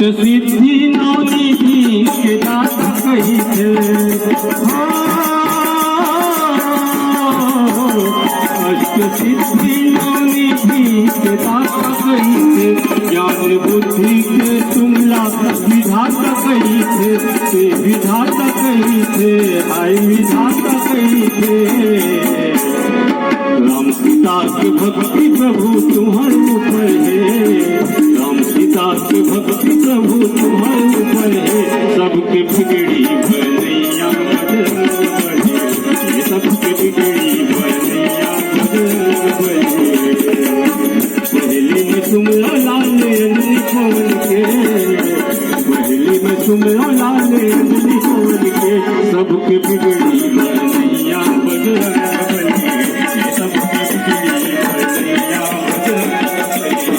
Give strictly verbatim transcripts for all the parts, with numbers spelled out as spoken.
सिद्धि नौ निधि के दाता कहिथे। हाँ, अष्ट सिद्धि नौ निधि के दाता कहिथे। ज्ञान बुद्धि के तुमला विधाता कहिथे, ते विधाता कहिथे, हाय विधाता कहिथे। राम सीता के भक्ति प्रभु तुम्हर ऊपर हे, राम सीता के भक्ति प्रभु तुम्हर ऊपर हे। सबके बिगड़ी बनैया बजरंग बली, ये सबके बिगड़ी बनैया बजरंग बली। पहली में सुमरा लाल अंजनी पवन के, पहली में सुमरा लाल अंजनी पवन के, सबके बिगड़ी बनैया बजरंग बली, ये सबके बिगड़ी बनैया बजरंग बली।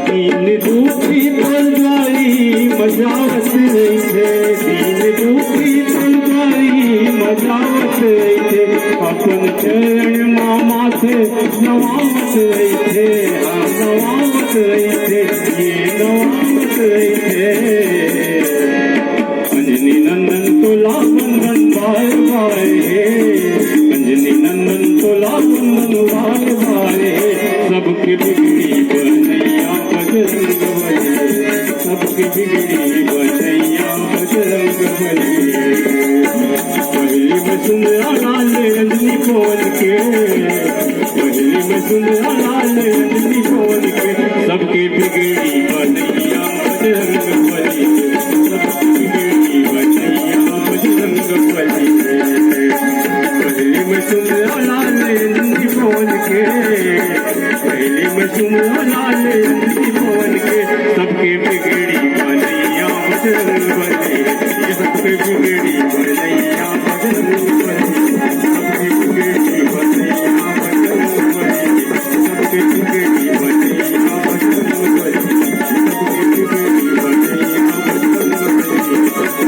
दीन दुखी फौजदारी मचावत रहिथे, दीन दुखी फौजदारी मचावत रहिथे, अपन चरण मा माथे नवावत रहिथे, हाँ, नवावत रहिथे, ये नवावत रहिथे। अंजनी नंदन तोला वंदन बार बार हे, अंजनी नंदन तोला वंदन बार बार हे। सबके बिगड़ी बनैया बजरंग बली, सबके बिगड़ी बनैया बजरंग बली। पहली में सुमरा लाल अंजनी पवन के, पहली में सुमरा लाल अंजनी पवन के, सबके बिगड़ी बनैया बजरंग बली, सबके बिगड़ी बनैया बजरंग बली। पहली में सुमरा लाल अंजनी पवन के, पहली में सुमरा लाल अंजनी पवन के, सबके बिगड़ी बनैया बजरंग बली, ये सबके बिगड़ी बनैया बजरंग बली, सबके बिगड़ी बनैया बजरंग बली, सबके बिगड़ी बनैया बजरंग बली, सबके बिगड़ी बनैया बजरंग बली,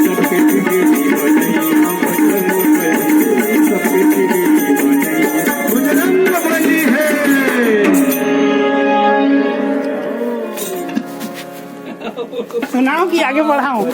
सबके बिगड़ी बनैया बजरंग बली, सबके बिगड़ी बनैया बजरंग बली है। सुनाओ कि आगे बढ़ाऊं?